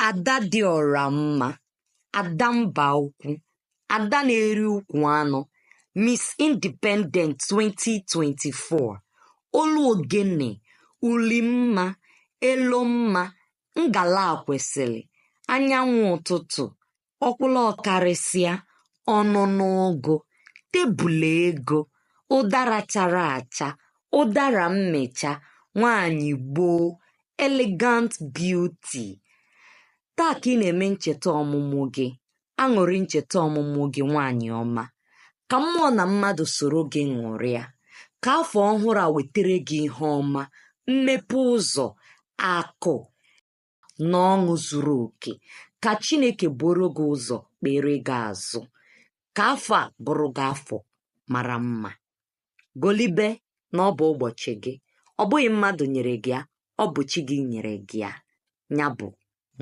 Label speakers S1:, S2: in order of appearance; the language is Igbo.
S1: Ada dị ọra mma, ada mba ukwu, ada na-eri ukwu anụ, Miss Independent 2024, olu ogene, ulimma, elomma, ngala kwesịrị, anyanwụ ụtụtụ, ọkwụlụ ọkarịsịa, ọnụnụ ụgụ, tebụl ego, ụdara chara acha, ụdara mmịcha, nwaanyị gboo, elegant beauty. Taa ka ị na-eme ncheta ọmụmụ gị, aṅụrị ncheta ọmụmụ gị nwaanyị ọma. Ka mmụọ na mmadụ soro gị ṅụrịa. Ka afọ ọhụrụ a wetara gị ihe ọma, mmepe ụzọ, akụ na ọṅụ zuru oke. Ka Chineke buru gị ụzọ kpere gị azụ. Ka afọ a bụrụ gị afọ mara mma. Golibe na ọ bụ ụbọchị gị. Ọ bụghị mmadụ nyere gị ya, ọ bụ chi gị nyere gị ya. Ya bụ